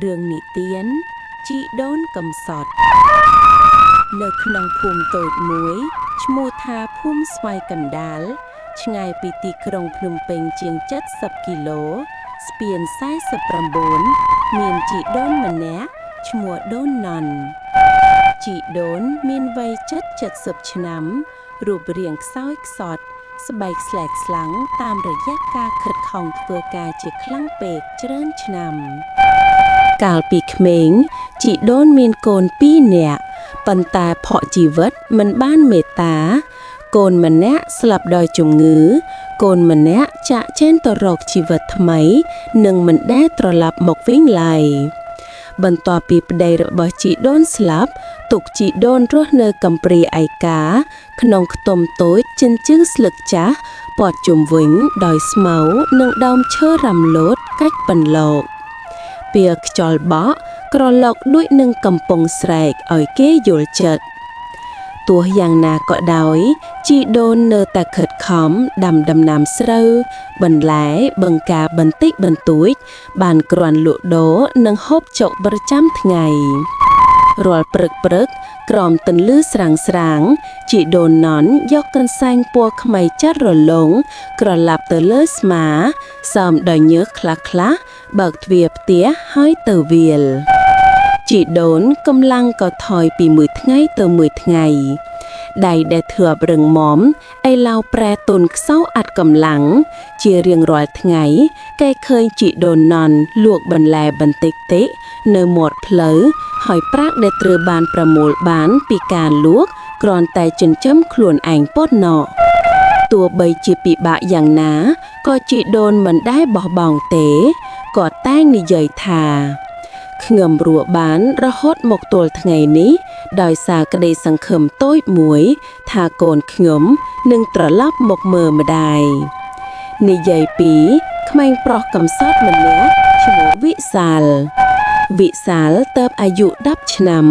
រឿងនិទានជីដូនកំសត់នៅក្នុងភូមិតូចមួយឈ្មោះថាភូមិស្វាយកណ្ដាលឆ្ងាយពីទីក្រុងភ្នំពេញជាង70គីឡូស្ពាន49មានជីដូនម្នាក់ឈ្មោះដូនណន់ជីដូនមានវ័យជិត70ឆ្នាំរូបរាងខ្សោយខ្សត់ស្បែកស្លែកស្លាំងតាមរយៈការខិតខំធ្វើការជាខ្លាំងពេកច្រើនឆ្នាំ កាលពីក្មេងជីដូនមានកូនពីរនាក់ប៉ុន្តែផកជីវិតមិនបានមេត្តា កូនម្នាក់ស្លាប់ដោយជំងឺ កូនម្នាក់ចាក់ចែងទៅរកជីវិតថ្មី និងមិនដែលត្រឡប់មកវិញឡើយបន្ទាប់ពីប្តីរបស់ជីដូនស្លាប់ទុកជីដូនរស់នៅកំព្រាឯកា ក្នុងខ្ទមតូចចិញ្ចើមស្លឹកចាស់ព័ទ្ធជុំវិញដោយស្មៅនិងដើមឈើរ៉ាំលោតកាច់ពន្លក ពេលខ្យល់បក់ក្រឡុកដូចនឹងកំពុងស្រែកឲ្យគេយល់ចិត្តទោះយ៉ាងណាក៏ដោយជីដូននៅតែខិតខំដាំដំណាំស្រូវបន្លែបង្ការបន្តិចបន្តួច បានគ្រាន់លក់ដូរនិងហូបចុកប្រចាំថ្ងៃរាល់ព្រឹកព្រឹកក្រោមទន្លឺស្រាងស្រាងជីដូនណន់យកកន្សែងពណ៌ខ្មៅចាត់រលងក្រឡាប់ទៅលើស្មាសើមដោយញើសខ្លះៗបើកទ្វារផ្ទះហើយទៅវាលជីដូនកម្លាំងក៏ថយពីមួយថ្ងៃទៅមួយថ្ងៃដៃដែលធ្លាប់រឹងមាំឥឡូវប្រែទន់ខ្សោយអាត់កម្លាំងជារៀងរាល់ថ្ងៃគេឃើញជីដូនណន់លក់បន្លែបន្តិចតិចនៅមាត់ផ្លូវហើយប្រាក់ដែលត្រូវបានប្រមូលបានពីការលក់គ្រាន់តែចិញ្ចឹមខ្លួនឯងប៉ុណ្ណោះទោះបីជាពិបាកយ៉ាងណាក៏ជីដូនមិនដែលបោះបង់ទេគាត់តែងនិយាយថាខ្ញុំរស់បានរហូតមកទល់ថ្ងៃនេះដោយសារក្តីសង្ឃឹមតូចមួយថាកូនខ្ញុំនឹងត្រឡប់មកមើលម្ដាយនិយាយពីក្មេងប្រុសកំសត់ម្នាក់ឈ្មោះវិសាលវិសាលតើបអាយុ10ឆ្នាំ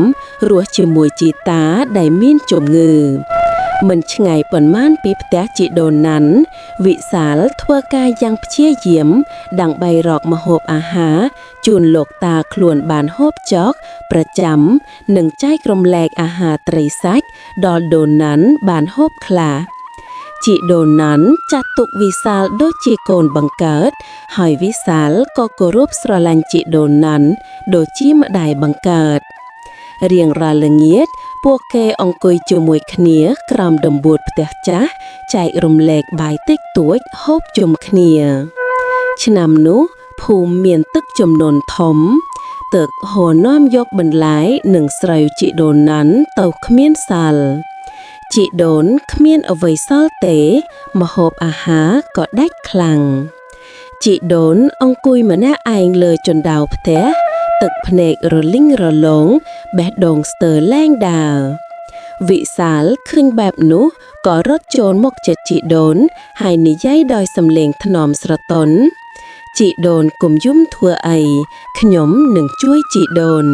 រស់ជាមួយជីតាដែលមានជំងឺមិនឆ្ងាយប៉ុន្មានពីផ្ទះជីដូនណាន់វិសាលធ្វើការយ៉ាងព្យាយាមដើម្បីរកម្ហូបអាហារជូនលោកតាខ្លួនបានហូបចុកប្រចាំនិងចែករំលែកអាហារត្រីសាច់ដល់ដូនណាន់បានហូបខ្លះជីដូនណាន់ចាត់ទុកវិសាលដូចជាកូនបង្កើតហើយវិសាលក៏គោរពស្រឡាញ់ជីដូនណាន់ដូចជាម្ដាយបង្កើតរៀងរាល់ល្ងាចពួកគេអង្គុយជាមួយគ្នាក្រោមដំបូលផ្ទះចាស់ចែករំលែកបាយតិចតួចហូបជុំគ្នាឆ្នាំនោះភូមិមានទឹកចំនួនធំទឹកហូរនាំយកបន្លែនិងស្រូវជីដូនណាន់ទៅគ្មានសល់ជីដូនគ្មានអ្វីសល់ទេម្ហូបអាហារក៏ដាច់ខ្លាំងជីដូនអង្គុយម្នាក់ឯងលើជណ្ដើរផ្ទះទឹកភ្នែករលីងរលោងបេះដូងស្ទើរលែងដើរវិសាលឃើញបែបនោះក៏រត់ចូលមកចិត្តជីដូនហើយនិយាយដោយសំឡេងថ្នមស្រទន់ជីដូនគុំយំធ្វើអីខ្ញុំនឹងជួយជីដូន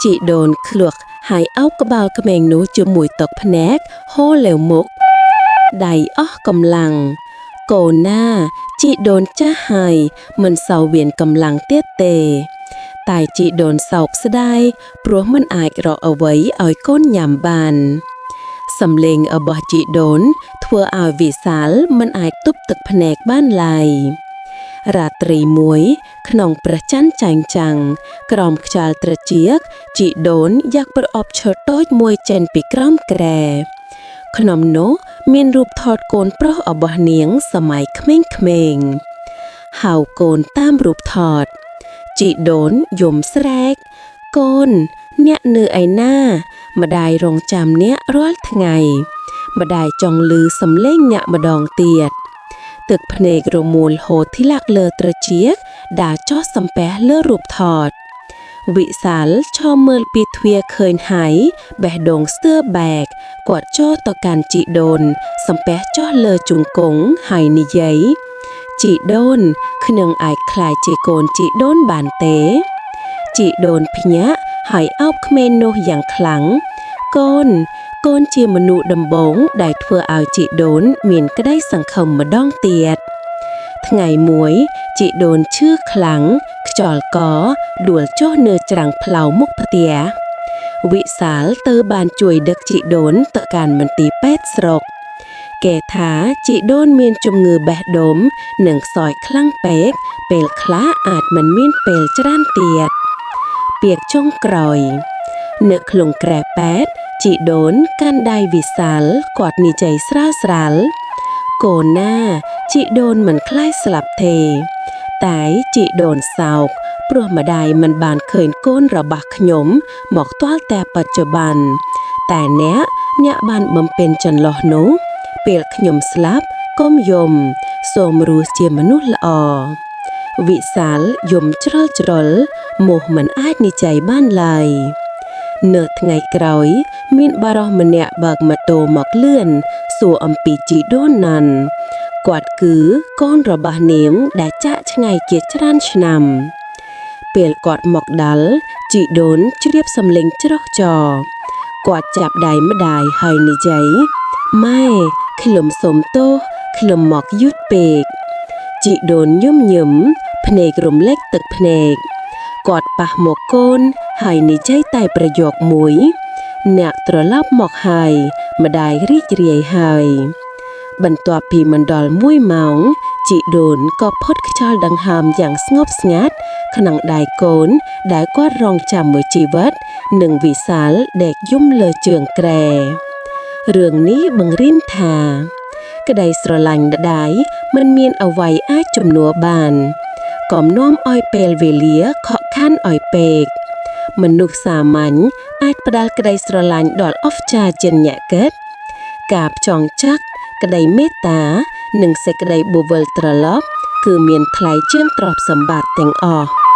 ជីដូនឃ្លក់ហើយអោបក្បាលក្មេងនោះជាមួយទឹកភ្នែកហូរលាវមុខដៃអស់កម្លាំងកូនណាជីដូនចាស់ហើយមិនសូវមានកម្លាំងទៀតទេតែជីដូនសោកស្ដាយព្រោះមិនអាចរកអ្វីឲ្យកូនញ៉ាំបានសំឡេងរបស់ជីដូនធ្វើឲ្យវិសាលមិនអាចទប់ទឹកភ្នែកបានឡើយរាត្រីមួយក្នុងព្រះច័ន្ទចែងចាំងក្រោមខ្យល់ត្រចៀកជីដូនយកប្រអប់ឈើតូចមួយចេញពីក្រោមគ្រែក្នុងនោះមានរូបថតកូនប្រុសរបស់នាងសម័យក្មេងៗហៅកូនតាមរូបថតជីដូនយំស្រែកកូនអ្នកនៅឯណាម្ដាយរងចាំអ្នករាល់ថ្ងៃម្ដាយចង់ឮសំឡេងអ្នកម្ដងទៀតទឹកភ្នែករមួលហូរធ្លាក់លើត្រចៀកដើរចុះសំពះលើរូបថតវិសាលឈរមើលពីទ្វារឃើញហើយបេះដូងស្ទើរបែកគាត់ចោទៅកាន់ជីដូនសំពះចុះលើជង្គង់ហើយនិយាយជីដូនខ្ញុំអាចក្លាយជាកូនជីដូនបានទេជីដូនភ្ញាក់ហើយអោបក្មេងនោះយ៉ាងខ្លាំងកូនកូនជាមនុស្សដំបូងដែលធ្វើឲ្យជីដូនមានក្តីសង្ឃឹមម្ដងទៀតថ្ងៃមួយជីដូនឈឺខ្លាំង ខ្យល់កដួលចុះនៅច្រាំងផ្លូវមុខផ្ទះវិសាលទៅបានជួយដឹកជីដូនទៅកាន់មន្ទីរពេទ្យស្រុក គេថាជីដូនមានជំងឺបេះដូងនិងខ្សោយខ្លាំងពេកពេលខ្លះអាចមិនមានពេលច្រើនទៀតពាក្យចុងក្រោយ នៅក្នុងគ្រែពេទ្យជីដូនកាន់ដៃវិសាលគាត់និយាយស្រាលស្រាលកូនណាជីដូនមិនខ្លាចស្លាប់ទេ តែជីដូនសោកព្រោះម្ដាយមិនបានឃើញកូនរបស់ខ្ញុំមកទាល់តែបច្ចុប្បន្នតែអ្នកបានបំពេញចន្លោះនោះពេលខ្ញុំស្លាប់កុំយំសូមរស់ជាមនុស្សល្អវិសាលយំជ្រុលជ្រុលមោះមិនអាចនិយាយបានឡើយ នៅថ្ងៃក្រោយ មានបរិសម្នាក់បើកម៉ូតូមកលឿនសួរអំពីជីដូនណាន់គាត់គឺកូនរបស់នាងដែលចាក់ឆ្ងាយជាច្រើនឆ្នាំ ពេលគាត់មកដល់ជីដូនជ្រាបសំឡេងច្រោះចរគាត់ចាប់ដៃម្ដាយហើយនិយាយម៉ែខ្ញុំសូមទោសខ្ញុំមកយឺតពេកជីដូនញឹមញឹមភ្នែករំលែកទឹកភ្នែក គាត់ប៉ះមកកូនហើយនិយាយតែប្រយោគមួយ អ្នកត្រឡប់មកហើយម្ដាយរីករាយហើយ បន្ទាប់ពីមិនដល់មួយម៉ោងជីដូនក៏ផុតខ្យល់ដង្ហើមយ៉ាងស្ងប់ស្ងាត់ក្នុងដៃកូនដែលគាត់រងចាំមួយជីវិត និងវិសាលដែលយំលើជើងគ្រែរឿងនេះបង្រៀនថា ក្តីស្រឡាញ់ម្ដាយមិនមានអ្វីអាចជំនួសបានកុំនាំឲ្យពេលវេលាខកខានឲ្យពេកមនុស្សសាមញ្ញអាចផ្ដល់ក្តីស្រឡាញ់ដល់អស្ចារ្យជាអ្នកគិតការផ្ចង់ចាក់ក្តីមេត្តានិងសេចក្តីបូវិលត្រឡប់គឺមានថ្លៃជាងទ្រព្យសម្បត្តិទាំងអស់។